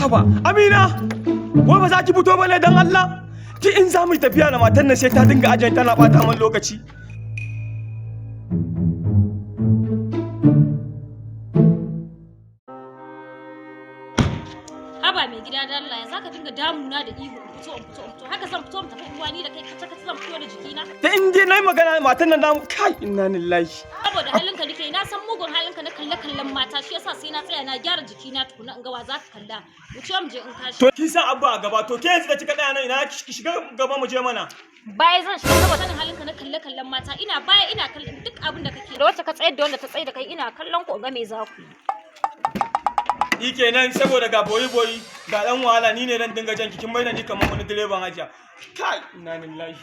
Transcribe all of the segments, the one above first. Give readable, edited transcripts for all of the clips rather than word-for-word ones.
Haba, Amina, wai ba za ki fito ba ne don Allah? Ki in za mu yi tafiya da matan nan sai ta dinga ajiyar tana bata min lokaci. Haba mai gida da Allah, ya zaka dinga damuna da ihu in fito, in fito, in fito? Haka zan fito mu tafi unguwa ni da kai kaca kaca, zan fito da jikina? Ta in dai na yi magana matan nan namu kai, inna lillahi. Saboda halinka nake, na san mugun halinka na kalle kallon mata, shi yasa sai na tsaya na gyara jikina tukuna in ga wa zaka kalla. Wuce mu je in kashi. To kin san abba a gaba, to ke yanzu da kika tsaya nan, ina ki shiga gaba mu je mana. Baya zan shiga saboda sanin halinka na kalle kallon mata. Ina baya ina kallon duk abin da kake da wacce ka tsayar da wanda ta tsayar da kai, ina kallon ku in ga me za ku yi. Ni kenan saboda ga boyi boyi ga dan wahala, ni ne dan dinga jan ki, kin maida ni kamar wani direban hajiya. Kai, inna lillahi.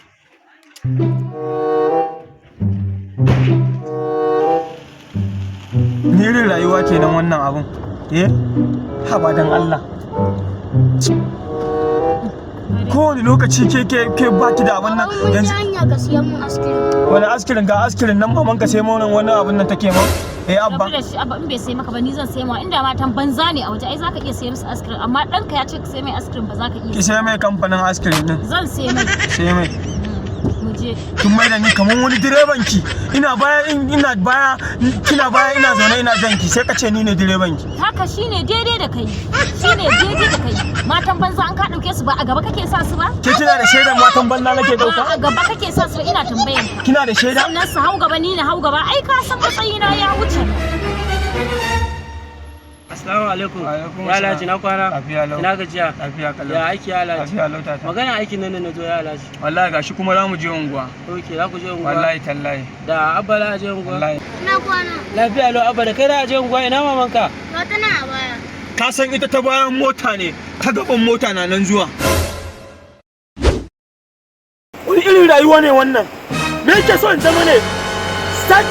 Ni irin rayuwa kenan wannan abun. Eh? Haba dan Allah. Kowane lokaci ke baki da abun nan Mun yanzu. hanya ka siyan mun askirin. Wani askirin? Ga askirin nan maman ka sai mun wani abun nan take mun. Eh abba. Rabu da shi abba, in bai sai maka ba ni zan sai ma. Inda matan banza ne a waje ai zaka iya sayar musu askirin, amma ɗanka ya ce ka sai mai askirin, ba za ka iya. Ki sai mai kamfanin askirin din. Zan sai mai. Sai mai. Mu je. Kin mai da ni kamar wani direban ki. Ina baya, ina baya, kina baya, ina zaune ina jan ki, sai ka ce ni ne direban ki. Haka shine daidai da kai, shine daidai da kai. Matan banza an ka dauke su ba a gaba kake sa su ba? Ke kina da shaidan matan banza nake Ba dauka? a gaba kake sa su ba, ina tambayan ka. Kina da shaida? Sannan su hau gaba, ni na hau gaba, ai ka san matsayina ya wuce. Assalamu alaikum. Alaikum Ya Alhaji, na kwana. Lafiya lau. Ina gajiya. Lafiya kalau. Ya aiki, ya Alhaji? Lafiya lau tata. Magana aikin nan ne na zo, ya Alhaji. Wallahi gashi kuma za mu je unguwa. Ok, za ku je unguwa. Wallahi tallahi. Da Abba za a je unguwa. Wallahi. Na kwana. Lafiya lau Abba, da kai za a je unguwa, ina mamanka? Ga ta nan a baya. Ka san ita ta bayan mota ne, ta gaban mota na nan zuwa. Wani irin rayuwa ne wannan? Me yake so in zama ne?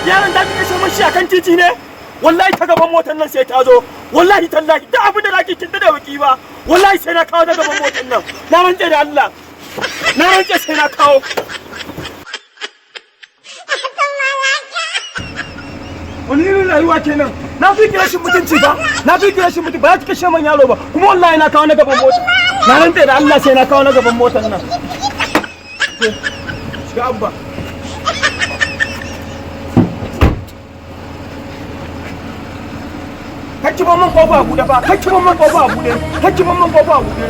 Yaron da kika kashe mashi akan titi ne? Wallahi ta gaban motar nan sai ta zo. Wallahi tallahi duk abin da zaki kin da baki ba. Wallahi sai na kawo ta gaban motar nan. Na rantse da Allah. Na rantse sai na kawo. Wani irin rayuwa kenan? Na fi ki rashin mutunci ba, na fi ki rashin mutunci ba, za ki kashe man yaro ba, kuma wallahi na kawo na gaban mota. Na rantse da Allah sai na kawo na gaban motar nan. Shiga abba. Kakki ban man kofa a buɗe fa, kakki ban man kofa a buɗe, kakki ban man kofa a buɗe.